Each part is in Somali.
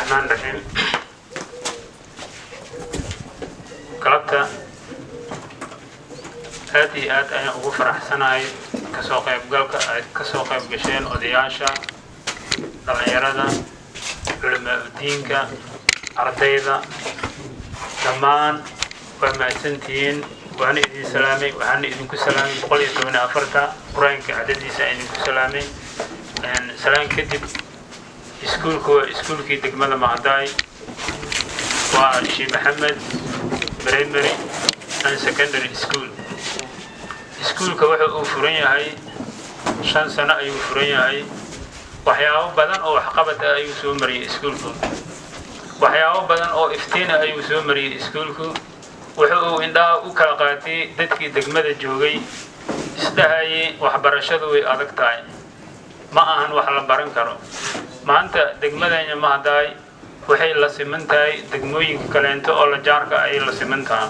Raxmaan raxiim. Galabta aad iyo aad ayaan ugu faraxsanahay kasoo qaybgalka aad kasoo qayb gasheen, odayaasha, dhallinyarada, culamaa udiinka, ardayda, dhammaan waa mahadsantihiin. Waana idin salaamay, waxaana idinku salaamay 114-ta Qur-aanka cadadiisa aan idinku salaamay. Salaan kadib, iskuulku waa iskuulkii degmada Mahadaay, waa Sheekh Maxamed Primary and Secondary School. Iskuulka wuxa uu furan yahay 5 sano ayuu furan yahay. Waxyaabo badan oo waxqabad ah ayuu soo mariyey iskuulku, waxyaabo badan oo iftiin ah ayuu soo mariyey iskuulku. Wuxu uu indhaha u kala qaatay dadkii degmada joogay isdhahayay waxbarashadu way adag tahay, ma ahan wax la baran karo. Maanta degmadanya Mahadaay waxay la siman tahay degmooyinka kaleento oo la jaarka ayay la siman tahay.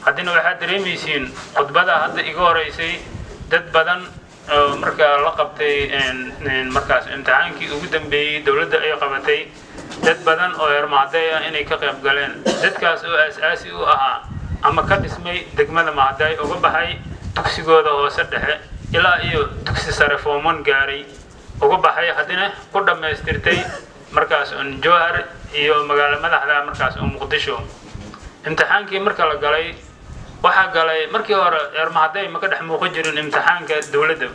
Haddina waxaad dareemaysiin khudbada hadda iga horeysay, dad badan oo markaa la qabtay markaas imtixaankii ugu dambeeyey dowladda ay qabatay, dad badan oo reer Mahadaay ah inay ka qayb galeen, dadkaas oo aas-aasi u ahaa ama ka dhismay degmada Mahadaay, uga baxay dugsigooda hoose dhexe ilaa iyo dugsi sare form one gaaray, uga baxay, haddina ku dhammaystirtay markaas un Jowhar iyo magaalo madaxda markaas un Muqdisho. Imtixaankii marka la galay, waxaa galay markii hore reer Mahadaay ma ka dhex muuqan jirin imtixaanka dowladda,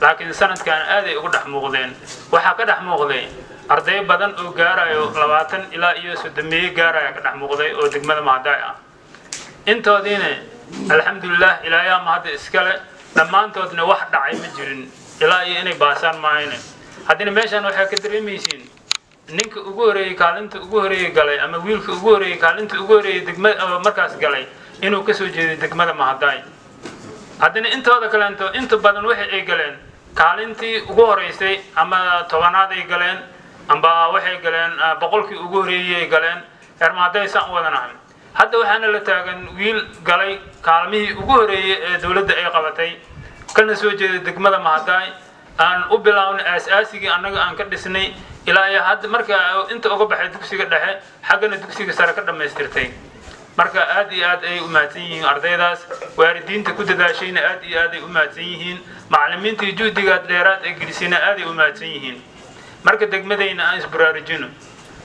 laakiin sanadkan aaday uga dhex muuqdeen. Waxaa ka dhex muuqday arday badan oo gaarayo 20 ilaa iyo 30meeye gaaraya ka dhex muuqday oo degmada Mahadaay ah. Intoodiina alxamdulilah, ilaayaa mahadda iskale, dhammaantoodna wax dhacay ma jirin ilaa iyo inay baasaan maahayne. Haddina meeshaan waxaa ka dareemaysiin ninka ugu horeeyey kaalinta ugu horeeyey galay ama wiilka ugu horeeyey kaalinta ugu horeeyey degmada markaas galay inuu kasoo jeeday degmada Mahadaay. Haddana intooda kaleento inta badan waxa ay galeen kaalintii ugu horeysay, ama 10aad ay galeen, amba waxay galeen 100kii ugu horeeyey ay galeen. Reer Mahadaay saan u wadanahay. Hadda waxaana la taagan wiil galay kaalmihii ugu horeeyey ee dowladda ay qabatay, kana soo jeeday degmada Mahadaay, aan u bilaabnay aas-aasigii annaga aan ka dhisnay ilaa iyo hadda marka inta uga baxay dugsiga dhexe, xaggana dugsiga sare ka dhammaystirtay. Marka aad iyo aad ayay u mahadsan yihiin ardaydaas, waalidiinta ku dadaashayna aad iyo aad ay u mahadsan yihiin, macallimiintii juhdigaad dheeraad ee gelisayna aad ay u mahadsan yihiin. Marka degmadayna aan isbaraarujino,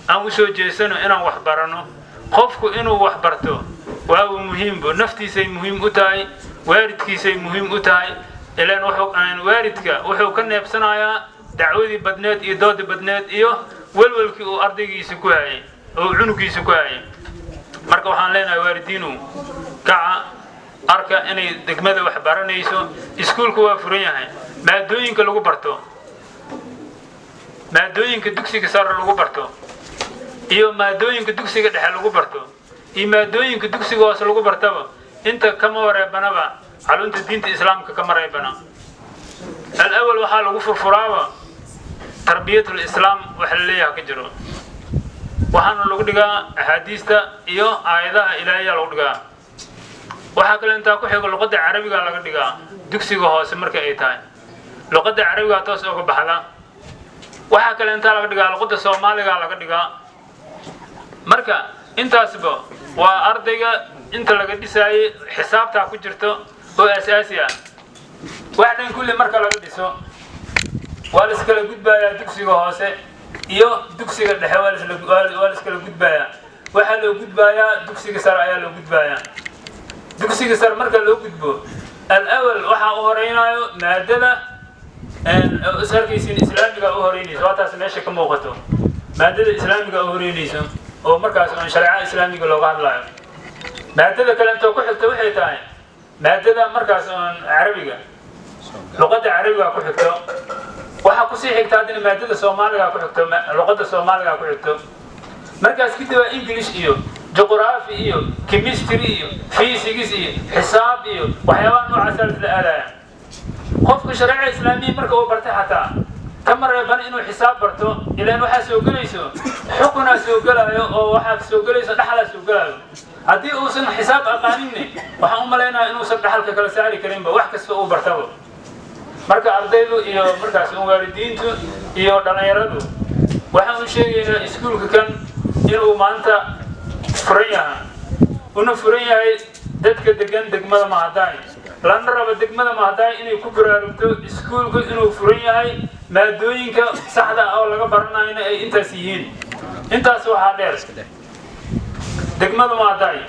aan u soo jeesano inaan wax barano. Qofku inuu wax barto waa uu muhiimbo, naftiisay muhiim u tahay, waalidkiisay muhiim u tahay. Ilaan wuxuu waalidka wuxuu ka neebsanayaa dacwadii badneed iyo doodii badneed iyo welwelkii uu ardaygiisa ku hayay oo cunugiisa ku hayay. Marka waxaan leenahay, waalidiinu, kaca, arka inay degmada wax baranayso. Iskuulku waa furan yahay. Maadooyinka lagu barto, maadooyinka dugsiga sare lagu barto iyo maadooyinka dugsiga dhexe lagu barto iyo maadooyinka dugsiga hoose lagu bartaba, inta kama wareebanaba calunta diinta islaamka kama reebana. Alawal waxaa lagu furfuraaba tarbiyatul islaam waxa la leeyaha ka jiro, waxaana lagu dhigaa axaadiista iyo aayadaha ilaahiyaa lagu dhigaa. Waxaa kale intaa ku xigo luqadda carabiga laga dhigaa. Dugsiga hoose marka ay tahay, luqadda carabiga toos uga baxda. Waxaa kale intaa laga dhigaa luqadda soomaaliga laga dhigaa. Marka intaasba waa ardayga inta laga dhisaayey, xisaabtaa ku jirto oo asaasi ah. Wax dhan kulli marka laga dhiso, waa la iskala gudbayaa dugsiga hoose iyo dugsiga dhexe, waa la iskala gudbayaa. Waxaa loo gudbayaa dugsiga sare ayaa loo gudbayaa. Dugsiga sare marka loo gudbo, alawal waxaa u horeynayo maadada is arkaysiin islaamiga u horeynayso. Waa taas meesha ka muuqato, maadada islaamiga u horeynayso oo markaas oon shareecada islaamiga looga hadlayo. Maadada kale intoo ku xigto waxay tahay maadada markaas oon carabiga, luqadda carabiga ku xigto. Waxaa kusii xigta haddana maadada soomaaliga ku xigto, luqadda soomaaliga ku xigto. Markaas kadib waa English iyo juqraafi iyo chemistry iyo physics iyo xisaab iyo waxyaabaha noocaasa la isla aadaya. Qofka shareeca islaamiya marka uu bartay, xataa kama reeban inuu xisaab barto, ilaan waxaa soo gelayso xukunaa soo gelaayo oo waxaa soo gelayso dhaxalaa soo gelaayo. Haddii uusan xisaab aqaaninne, waxaan u malaynayaa inuusan dhaxalka kala saari karinba wax kasta uu bartaba. Marka ardaydu iyo markaas waalidiintu iyo dhallinyaradu waa Waxaan u sheegaynaa iskuulka kan inuu maanta furan yahay, una furan yahay dadka degan degmada Mahadaay, lana rabo degmada Mahadaay inay ku baraarugto iskuulku inuu furan yahay, maadooyinka saxda ah oo laga baranayona ay intaas yihiin. Intaas waxaa dheer, degmada Mahadaay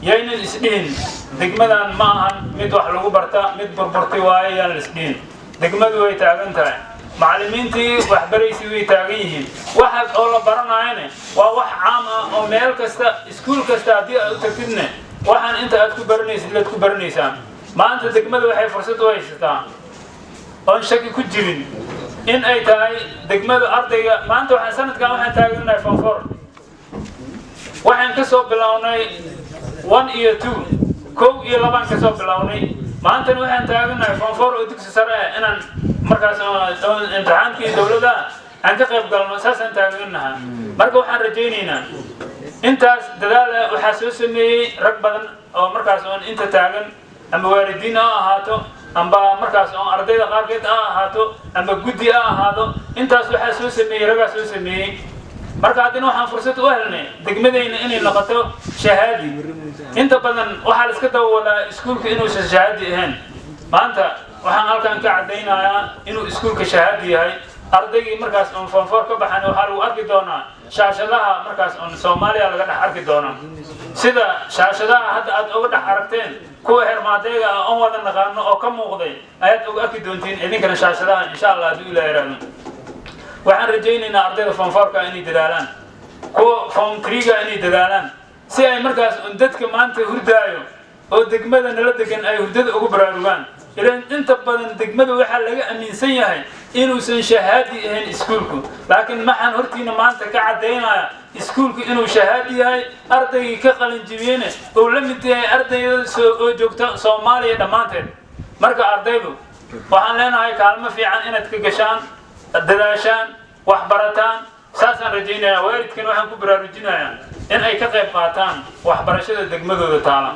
yaynan isdhihin degmadan ma ahan mid wax lagu barta, mid burburtay waaye yaan la isdhihin. Degmadu way taagan tahay, macallimiintii waxbaraysay way taagan yihiin. Waxa oo la baranayana waa wax caam ah oo meel kasta, iskuul kasta haddii aad u tagtidne, waxaan inta aad ku baranaysid laad ku baranaysaa. Maanta degmada waxay fursad u haysataa oon shaki ku jirin in ay tahay degmada ardayga. Maanta waxaan sanadkan waxaan taagannahay form four. Waxaan ka soo bilownay one iyo two, kow iyo labaan ka soo bilownay. Maantana waxaan taagannahay form four oo dugsi sare ah, inaan markaas imtixaankii dowladda aan ka qayb galno, saasaan taagannahay. Marka waxaan rajaynaynaa intaas dadaal waxaa soo sameeyey rag badan oo markaas oon inta taagan, ama waalidiin ha ahaato, amba markaas oon ardayda qaarkeed ha ahaato, ama guddi ha ahaado. Intaas waxaa soo sameeyey ragaa soo sameeyey. Marka haddana waxaan fursad u helnay degmadayna inay noqoto shahaadi. Inta badan waxaa la iska daba wadaa iskuulka inuusan shahaadi ahayn. Maanta waxaan halkan ka caddaynayaa inuu iskuulka shahaadi yahay. Ardaygii markaas oon form four ka baxan waxaa lagu arki doonaa shaashadaha markaas oon Soomaaliya laga dhex arki doonaa, sida shaashadaha hadda aad uga dhex aragteen kuwa hermaadeyga ah oon wada naqaano oo ka muuqday ayaad uga arki doontiin idinkana shaashadaha, insha Allah, hadduu Ilaah yiraahdo. Waxaan rajaynaynaa ardayda form fourka inay dadaalaan, kuwa form threega inay dadaalaan, si ay markaas un dadka maanta hurdaayo oo degmada nala degan ay hurdada ugu baraarugaan. Ilan inta badan degmada waxaa laga aaminsan yahay inuusan shahaadi ahayn iskuulku, laakiin maxaan hortiina maanta ka caddaynaya iskuulku inuu shahaadi yahay, ardaygii ka qalinjibiyena uu la mid yahay ardayda oo joogta Soomaaliya dhammaanteed. Marka ardaydu waxaan leenahay kaalmo fiican inaad ka gashaan, dadaashaan, wax barataan, saasaan rajaynayaa. Waalidkan waxaan ku baraarujinayaa in ay ka qayb qaataan waxbarashada degmadooda taala.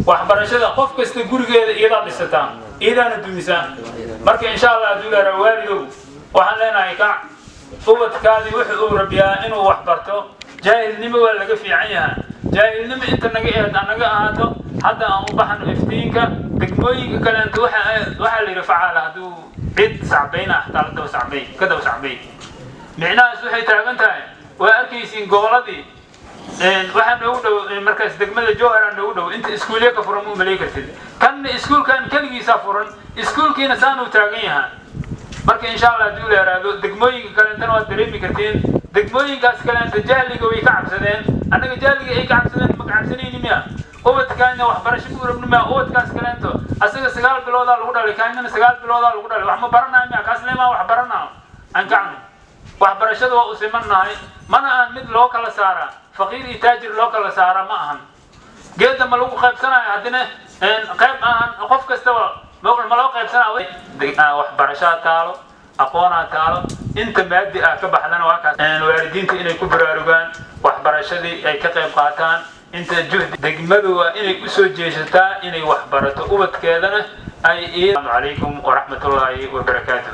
Waxbarashada qof kasta gurigeeda iyadaa dhisataa, iyadaana dumisaa. Marka insha Allah hadduu leeraa, waalidow, waxaan leenahay kac, ubadkaadii wuxuu uu rabiyaa inuu wax barto. Jaahilnimo waa laga fiican yahay. Jaahilnimo inta naga aheed anaga ahaato, hadda aan u baxno iftiinka. Degmooyinka kaleento waxaa la yidhi facaala hadduu cid sacbayna xataa la daba sacbay, ka daba sacbay. Micnahaas waxay taagan tahay, waa arkaysiin goboladii waxaa noogu dhow markaas degmada Jowhar noogu dhow. Inta iskuulyo ka furan mu malay kartid. Kanna iskuulkan keligiisaa furan, iskuulkiina saanuu taagan yahaa. Marka insha Allah haddii la yaraado, degmooyinka kaleentana waad dareemi kartiin. Degmooyinkaas kaleenta jahliga way ka cabsadeen, annaga jahliga ay ka cabsadeen ma ka cabsanayni miya? Ubadkaana waxbarasho ma rabni miya? Ubadkaas kaleento asaga 9 biloodaa lagu dhalay, kaanana 9 biloodaa lagu dhalay, wax ma baranayo miya? Kaas leemaa wax baranayo. Aan kacno, waxbarashada waa u simannahay. Mana ahan mid loo kala saaraa faqiir iyo taajir loo kala saara, ma ahan. Geedda ma lagu qaybsanayo, haddana qayb ahan qof kastaba ma loo qaybsanaya. Waxbarashaa taalo, aqoonaa taalo, inta maadi ah ka baxdana waa kaas. Waalidiinta inay ku baraarugaan waxbarashadii, ay ka qayb qaataan inta juhdi. Degmadu waa inay usoo jeesataa inay wax barato ubadkeedana ay. Asalaamu calaykum waraxmatullaahi wabarakaatuh.